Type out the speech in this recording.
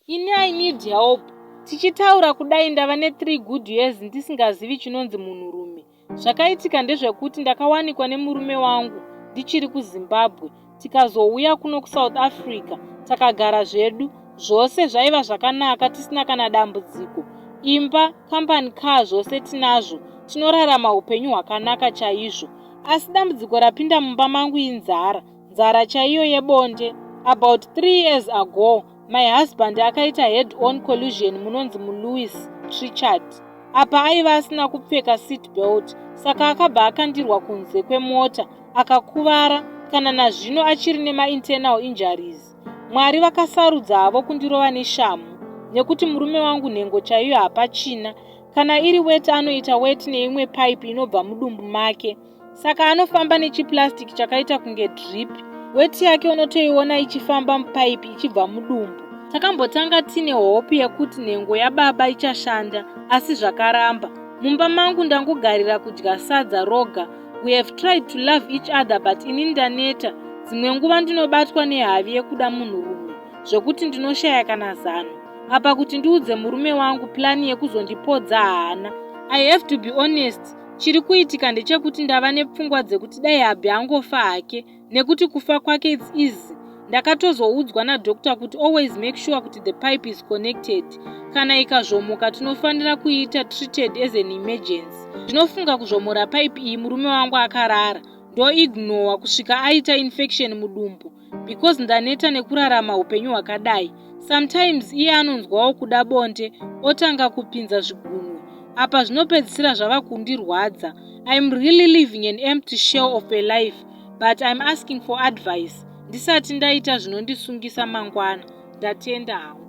Ini I need help. Tichitaura kudai ndava ne3 good years ndisingazivi chinonzi munhurume. Zvakaitika ndezvekuti ndakawanikwa nemurume wangu ndichiri kuZimbabwe tikazouya kuno kuSouth Africa takagara zvedu zvose zvaiva zvakanaka tisina kana dambudziko. Imba, company car zvose tinazvo tinorarama upenyu hwakanaka chaizvo. Asi dambudziko rapinda mumba mangu inzara, nzara chaiyo yebonde. About 3 years ago my husband akaita head on collision munonzi muLouis Trichardt. Apa aiva asina kupfeka seat belt saka akabva akandirwa kunze kwemota akakuvara kana nazvino achiri nemainternal injuries. Mwari vakasarudza havo kundirova neshamhu nekuti murume wangu nhengo chaiyo hapachina. Kana iri weti anoita weti neimwe pipe inobva mudumbu make. Saka anofamba nechiplastic chakaita kunge drip. Weti yake unotoiona ichifamba mupaipi ichibva mudumbu. Takambotanga tine hope yekuti nhengo yababa ichashanda asi zvakaramba. Mumba mangu ndangogarira kudya sadza roga. We have tried to love each other but ini ndaneta. Dzimwe nguva ndinobatwa nehavi yekuda munhurume zvekuti ndinoshaya kana zano. Apa kuti ndiudze murume wangu plani yekuzondipodza haana. I have to be honest. Chiri kuitika ndechekuti ndava nepfungwa dzekuti dai hubby angofa hake nekuti kufa kwake it's easy. Ndakatozoudzwa nadoctor kuti always make sure kuti the pipe is connected. Kana ikazvomoka tinofanira kuiita treated as an emergency. Ndinofunga kuzvomora pipe iyi murume wangu akarara. Ndoignore kusvika aita infection mudumbu because ndaneta nekurarama upenyu hwakadai. Sometimes iye anonzwawo kuda bonde otanga kupinza zvigunwe. Apa zvinopedzisira zvava kundirwadza. I'm really living an empty shell of a life but I'm asking for advice ndisati ndaita zvinondisungisa mangwana. Ndatenda hangu.